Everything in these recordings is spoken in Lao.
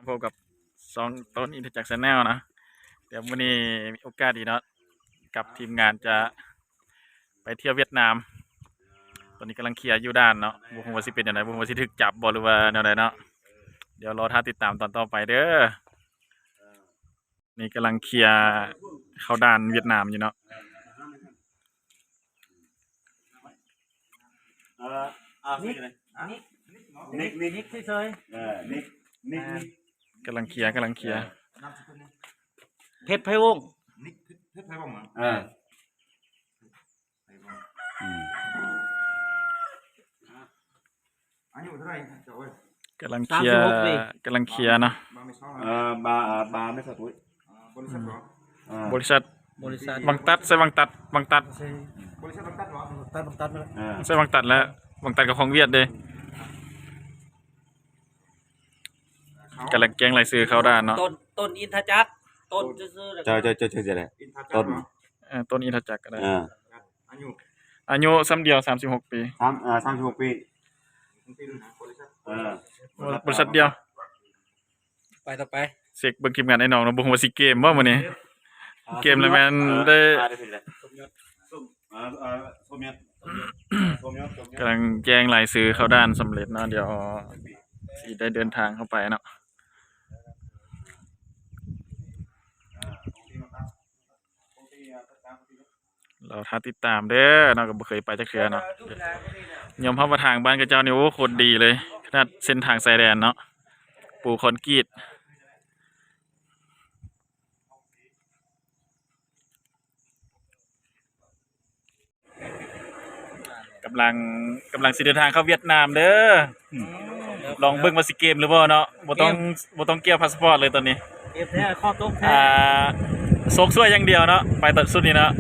ພົບກັບຊ່ອງຕົ້ນອິນທະຈັກ Channel ເນາະ. ດຽວມື້ນີ້ມີໂອກາດດີເນາະ ກັບທີມງານຈະໄປທ່ຽວຫວຽດນາມ. ຕອນນີ້ກຳລັງເຄຍຢູ່ດ່ານເນາະ ບໍ່ຮູ້ວ່າຊິເປັນຈັ່ງໃດ ບໍ່ຮູ້ວ່າຊິຖືກຈັບບໍ່ ຫຼືວ່າແນວໃດເນາະ. ດຽວລໍຖ້າຕິດຕາມຕອນຕໍ່ໄປເດີ້. ນີ້ກຳລັງເຄຍເຂົ້າດ່ານຫວຽດນາມຢູ່ເນາະ. ເອີ ອ່າ ຊື່ຫຍັງ? ນິກ ນິກ ນິກ ນິກເສີຍໆ ເອີ ນິກ ນິກ ນິກ ກຳລັງເຄຍ ກຳລັງເຄຍ ເອີ ນາມສະກຸນ ເພັດໄພວົງ ນິກ ເພັດ ເພັດໄພວົງ ເອີ ອືມ ອາຍຸເທົ່າໃດເຈົ້າເອີຍ? ກຳລັງເຄຍ ສາມສິບຫົກປີ ກຳລັງເຄຍເນາະ ເອີ ບາ ບາ ແມ່ນສະຕຸ້ຍ ອາ ບໍລິສັດບໍ? ອາ ບໍລິສັດ ບໍລິສັດ ວັງຕັດ ໃສ່ວັງຕັດ ວັງຕັດ ບໍລິສັດວັງຕັດບໍ? ວັງຕັດ ວັງຕັດ ອາ ໃສ່ວັງຕັດແລ້ວ ວັງຕັດກໍຂອງຫວຽດເດ້. ກຳລັງແຈ້ງລາຍຊື່ເຂົ້າດ່ານເນາະ ຕົ້ນ ຕົ້ນອິນທະຈັກ ຕົ້ນຊື່ໆ ເຈົ້າ ເຈົ້າ ເຈົ້າ ເຈົ້າ ເຈົ້າແຫຼະ ຕົ້ນ ເອີ ຕົ້ນອິນທະຈັກກໍໄດ້ ອາ ອາຍຸ ອາຍຸສ່ຳດຽວ ສາມສິບຫົກປີ ສາມ ເອີ ສາມສິບຫົກປີ ເອີ ບໍລິສັດດຽວ. ໄປຕໍ່ໄປ ເຊັກເບິ່ງທີມງານໄອ້ນ້ອງເນາະ ບໍ່ຮູ້ວ່າຊິເກມບໍ່ມື້ນີ້ ເກມແລ້ວແມ່ນໄດ້ ກຳລັງແຈ້ງລາຍຊື່ເຂົ້າດ່ານສຳເລັດເນາະ ດຽວຊິໄດ້ເດີນທາງເຂົ້າໄປເນາະ. ລາວຖ້າຕິດຕາມເດີເນາະ ກໍບໍ່ເຄີຍໄປຈັກເທື່ອເນາະ ຍອມຮັບວ່າທາງບ້ານເຂົາເຈົ້ານີ້ ໂອ້ ໂຄດດີເລີຍ ຂະໜາດເສັ້ນທາງຊາຍແດນເນາະ ປູຄອນກຣີດ ກຳລັງ ກຳລັງຊິເດີນທາງເຂົ້າຫວຽດນາມເດີ ອືມ ລອງເບິ່ງວ່າຊິເກມຫຼືບໍ່ເນາະ ບໍ່ຕ້ອງ ບໍ່ຕ້ອງກ່ຽວພາສປອດເລີຍຕອນນີ້ ເກມແທ້ ຂໍ້ຕົກແທ້ ອ່າ ໂຊກຊ່ວຍຢ່າງດຽວເນາະ ໄປຕອນສຸດນີ້ເນາະ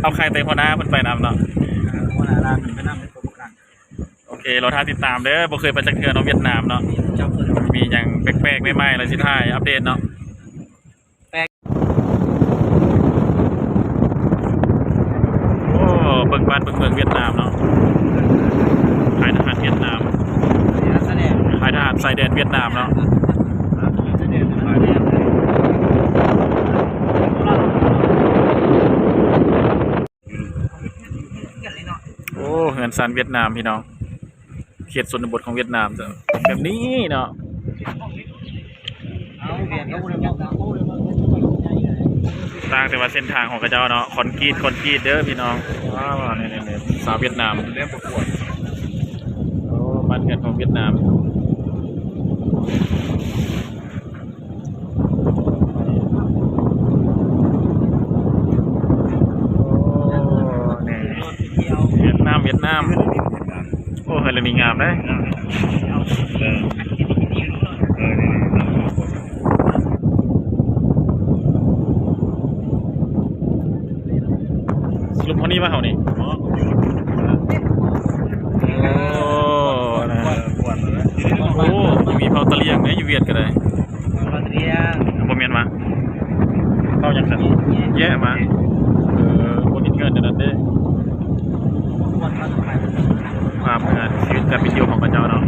ເອົາໄຂ່ແຕ່ຫົວໜ້າເພິ່ນໄປນຳເນາະ ອ່າ ຫົວໜ້າລາວເພິ່ນໄປນຳເປັນຕົວປະກັນ ໂອເຄ ລໍຖ້າຕິດຕາມເດີ ບໍ່ເຄີຍໄປຈັກເທື່ອເນາະ ຫວຽດນາມເນາະ ມີຫຍັງແປກໆ ໃໝ່ໆ ແລ້ວຊິຖ່າຍອັບເດດເນາະ. ໂອ້ ເບິ່ງບ້ານເບິ່ງເມືອງຫວຽດນາມເນາະ ຄ້າຍທະຫານຫວຽດນາມ ຄ້າຍທະຫານຊາຍແດນຫວຽດນາມເນາະ ໂອ້ ເຮືອນຊານຫວຽດນາມພີ່ນ້ອງ ເຂດຊົນນະບົດຂອງຫວຽດນາມຈະເປັນແບບນີ້ເນາະ ຕ່າງແຕ່ວ່າເສັ້ນທາງຂອງເຂົາເຈົ້າເນາະ ຄອນກຣີດ ຄອນກຣີດເດີພີ່ນ້ອງ ວ້າວ ນີ້ໆ ຊາວຫວຽດນາມ ໂອ້ ບ້ານເຮືອນຂອງຫວຽດນາມ ໂອ້ ນີ້ ຫວຽດນາມ ຫວຽດນາມ ໂອ້ ເຮືອນຫຼັງນີ້ງາມເດ້ ເອີ ເອີ ນີ້ ສະຫຼຸບເຮົານີ້ວ່າເຮົານີ້ ໂອ້ ນະ ໂອ້ ມີເຜົ່າຕະຫຼຽງເດ້ ຢູ່ຫວຽດກໍໄດ້ ເຜົ່າຕະຫຼຽງ ບໍ່ແມ່ນຫວາ ເຜົ່າຫຍັງຊັ້ນ ແຍະຫວາ ເອີ ບໍ່ມີເງິນແນວນັ້ນເດ້ ພາບເຮືອນ ຊີວິດການເປັນຢູ່ຂອງເຂົາເຈົ້າເນາະ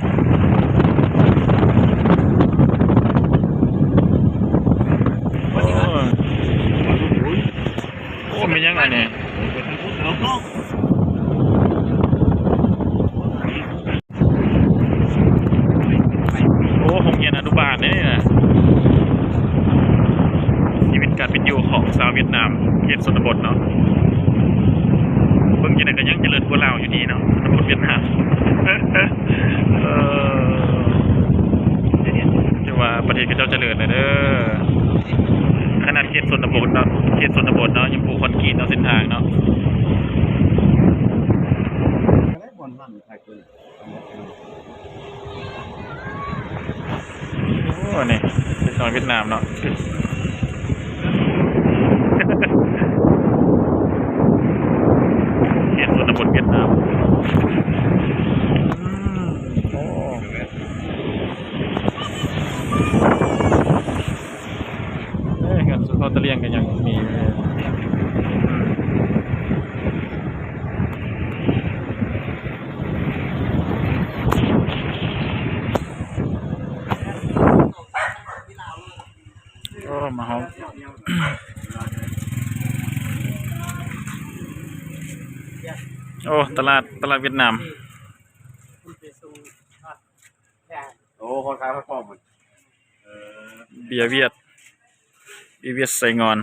ໂອ້ ໂອ້ ແມ່ນຫຍັງອັນນີ້ ໂອ້ ໂຮງຮຽນອະນຸບານເດ້ນີ້ນະ ຊີວິດການເປັນຢູ່ຂອງຊາວຫວຽດນາມ ເຂດຊົນນະບົດເນາະ ເບິ່ງຈັ່ງໃດກໍຍັງຈະເລີນກວ່າລາວຢູ່ດີເນາະ ຊົນນະບົດຫວຽດນາມ ເອີ ຖືວ່າປະເທດເຂົາເຈົ້າຈະເລີນແລ້ວເດີ ຂະໜາດເຂດຊົນນະບົດເນາະ ເຂດຊົນນະບົດເນາະ ຍັງປູຄອນກຣີດເນາະ ເສັ້ນທາງເນາະ ໂອ້ ນີ້ເດັກນ້ອຍຫວຽດນາມເນາະ ເຂດຊົນນະບົດຫວຽດນາມ ອືມ ໂອ້ ເອີ ເຮືອນຊົນເຜົ່າຕະຫຼຽງກໍຍັງມີ ອືມ. ໂອ້ ມາຮອດ ໂອ້ ຕະຫຼາດ ຕະຫຼາດຫວຽດນາມ. ໂອ້ ຮອດຂາຍຮອດປ້ອມມັນ. ເອີ ເບຍຫວຽດ ເບຍຫວຽດໄຊງ່ອນ.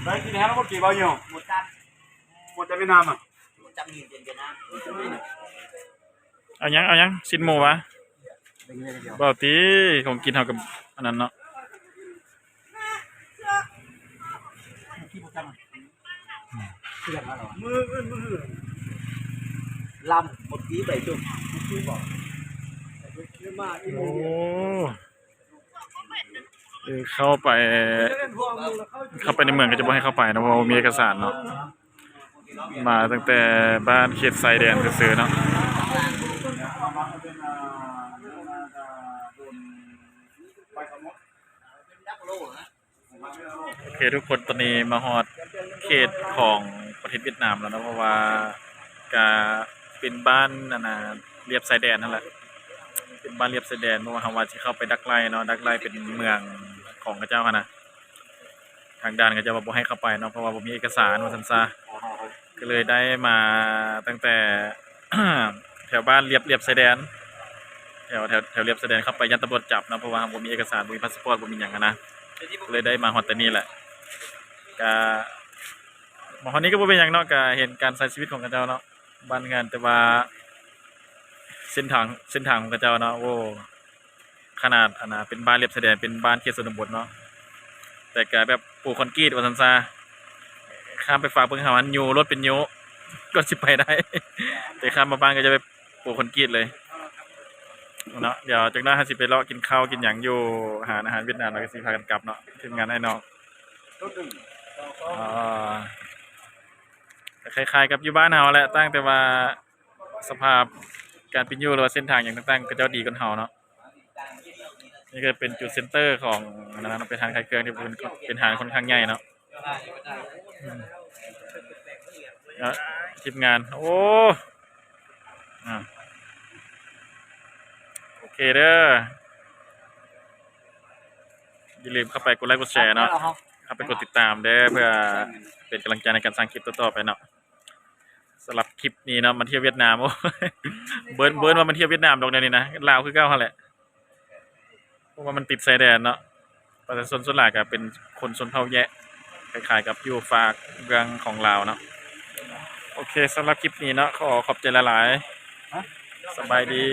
ໄດ້ກິນແລ້ວບໍ່ກີ້ເບົາຢູ່ ໝົດຈານ ໝົດຈານຫວຽດນາມອະ ໝົດຈານຫວຽດນາມ. ເອົາຫຍັງ ເອົາຫຍັງ ຊີ້ນໝູຫວາ? ເບົາຕິ ຂອງກິນເຮົາກັບອັນນັ້ນເນາະ. ມື້ອື່ນ ມື້ລຳໝົດປີໄປຈຸ ຄືບອກ ໂອ້ ເອີ ເຂົ້າໄປ ເຂົ້າໄປໃນເມືອງກໍຈະບໍ່ໃຫ້ເຂົ້າໄປເນາະ ເພາະວ່າບໍ່ມີເອກະສານເນາະ. ມາຕັ້ງແຕ່ບ້ານເຂດຊາຍແດນຊື່ໆເນາະ. ໂອເຄທຸກຄົນ ຕອນນີ້ມາຮອດເຂດຂອງປະເທດຫວຽດນາມແລ້ວເນາະ ເພາະວ່າກະເປັນບ້ານ ອັນນ່າ ລຽບຊາຍແດນຫັ້ນແຫຼະ ເປັນບ້ານລຽບຊາຍແດນ ເພາະວ່າເຮົາວ່າຊິເຂົ້າໄປດັກໄລເນາະ ດັກໄລເປັນເມືອງຂອງເຂົາເຈົ້າຫັ້ນນະ. ທາງດ່ານເຂົາເຈົ້າວ່າບໍ່ໃຫ້ເຂົ້າໄປເນາະ ເພາະວ່າບໍ່ມີເອກະສານວ່າຊັ້ນຊະ ກໍເລີຍໄດ້ມາຕັ້ງແຕ່ ແຖວບ້ານລຽບ ລຽບຊາຍແດນ ແຖວ ແຖວ ແຖວລຽບຊາຍແດນເຂົ້າໄປຢ້ານຕຳຫຼວດຈັບເນາະ ເພາະວ່າເຮົາບໍ່ມີເອກະສານ ບໍ່ມີພາສປອດ ບໍ່ມີຫຍັງຫັ້ນນະ ກໍເລີຍໄດ້ມາຮອດແຕ່ນີ້ແຫຼະ. ກະມາຮອດນີ້ກໍບໍ່ເປັນຫຍັງເນາະ ກະເຫັນການໃຊ້ຊີວິດຂອງເຂົາເຈົ້າເນາະ ບ້ານເຮືອນ ແຕ່ວ່າເສັ້ນທາງ ເສັ້ນທາງຂອງເຂົາເຈົ້າເນາະ ໂອ້ ຂະໜາດ ອັນນ່າ ເປັນບ້ານລຽບຊາຍແດນ ເປັນບ້ານເຂດຊົນນະບົດເນາະ ແຕ່ກະແບບປູຄອນກຣີດວ່າຊັ້ນຊະ ຂ້າມໄປຟາກເບິ່ງເຮົາຫັ້ນ ຍູ້ລົດເປັນຍູ້ກ່ອນຊິໄປໄດ້ ແຕ່ຂ້າມມາບ້ານກໍຈະແບບປູຄອນກຣີດເລີຍເນາະ. ດຽວຈັກໜ້ອຍເຮົາຊິໄປເລາະກິນເຂົ້າກິນຫຍັງຢູ່ຮ້ານອາຫານຫວຽດນາມ ແລ້ວກໍຊິພາກັນກັບເນາະ ທີມງານອ້າຍນ້ອງ. ເອີ ກໍຄ້າຍໆກັບຢູ່ບ້ານເຮົາແຫຼະ ຕ່າງແຕ່ວ່າສະພາບການເປັນຢູ່ ຫຼືວ່າເສັ້ນທາງຫຍັງຕ່າງໆ ເຂົາເຈົ້າດີກວ່າເຮົາເນາະ. ນີ້ກໍເປັນຈຸດເຊັນເຕີຂອງອັນນັ້ນ ເປັນຮ້ານຂາຍເຄື່ອງທີ່ເປັນ ເປັນຮ້ານຂ້ອນຂ້າງໃຫຍ່ເນາະ. ເນາະ ທີມງານ ໂອ້ ອ່າ ໂອເຄເດີ ຢ່າລືມເຂົ້າໄປກົດໄລກົດແຊເນາະ ເຂົ້າໄປກົດຕິດຕາມເດີ ເພື່ອເປັນກຳລັງໃຈໃນການສ້າງຄລິບຕໍ່ໆໄປເນາະ. ສຳລັບຄລິບນີ້ເນາະ ມາທ່ຽວຫວຽດນາມ ໂອ້ຍ ເອີ້ນ ເອີ້ນວ່າມາທ່ຽວຫວຽດນາມດອກແນວນີ້ນະ ລາວຄືເກົ່າຫັ້ນແຫຼະ ເພາະວ່າມັນຕິດຊາຍແດນເນາະ. ປະຊາຊົນສ່ວນຫຼາຍກໍເປັນຄົນຊົນເຜົ່າແຍະ ຄ້າຍໆກັບຢູ່ຟາກເບື້ອງຂອງລາວເນາະ. ໂອເຄ ສຳລັບຄລິບນີ້ເນາະ ຂໍຂອບໃຈຫຼາຍໆ ສະບາຍດີ.